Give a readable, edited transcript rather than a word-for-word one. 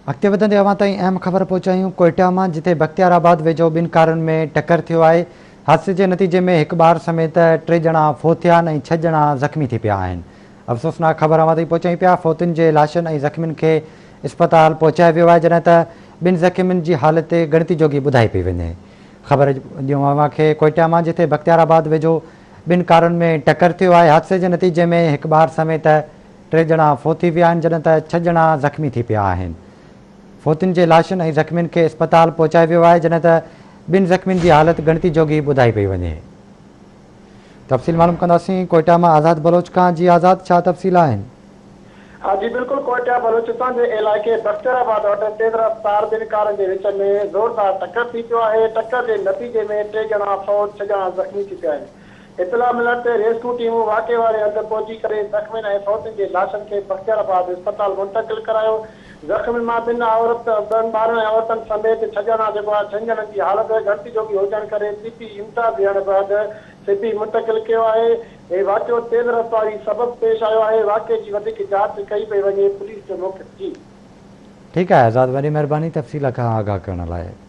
اڳتي وڌندي اوهان تائين اهم خبر پهچايون ڪوئيٽا مان جتي بختيار آباد ويجهو ٻن ڪارن ۾ ٽڪر ٿيو آهي حادثي جي نتيجي ۾ هڪ ٻار سميت ٽي ڄڻا فوت ٿيا آهن ۽ ڇهه ڄڻا زخمي ٿي پيا آهن افسوسناڪ خبر اوهان تائين پهچايون پيا فوتين جي لاشن ۽ زخمين کي اسپتال پهچايو ويو آهي جڏهن ته ٻن زخمين جي حالت ڳڻتي جوڳي ٻڌائي پئي وڃي خبر ڏيون اوهان کي ڪوئيٽا مان جتي بختيار آباد ويجهو ٻن ڪارن ۾ ٽڪر ٿيو آهي حادثي جي نتيجي ۾ هڪ ٻار سميت ٽي ڄڻا فوت ٿي ويا آهن جڏهن ته ڇهه ڄڻا زخمي ٿي پيا آهن. فوتين جي لاشن ۽ زخمين کي اسپتال پهچايو ويو آهي جڏهن ته ٻن زخمين جي حالت ڳڻتي جوڳي ٻڌائي پئي وڃي. تفصيل معلوم ڪنداسين ڪوئيٽا مان آزاد بلوچ کان جي آزاد ڇا تفصيل آهن؟ ها جي بلڪل ڪوئيٽا بلوچستان جي علائقي بختيار آباد وٽ تيز رفتار ٻن ڪارن جي وچ ۾ زوردار ٽڪر ٿي پيو آهي ٽڪر جي نتيجي ۾ ٽي ڄڻا فوت ڇهه ڄڻا زخمي ٿي پيا آهن. اطلاع ملڻ تي ريسڪيو ٽيمون واقعي واري هنڌ پهچي ڪري زخمين ۽ فوتين جي لاشن کي بختيار آباد اسپتال منتقل ڪرايو. زخمين مان ٻن عورت، ٻن ٻارن ۽ عورتن سميت ڇهه ڄڻا جيڪو آهي ڇهن ڄڻن جي حالت ڳڻتي جوڳي هجڻ ڪري طبي امداد ڏيڻ بعد سبي منتقل ڪيو آهي. هي واقعو تيز رفتاري سبب پيش آيو آهي. واقعي جي وڌيڪ جاچ ڪئي پئي وڃي پوليس جو موقف جي. ٺيڪ آهي آزاد وڏي مهرباني تفصيل کان آگاهه ڪرڻ لاء.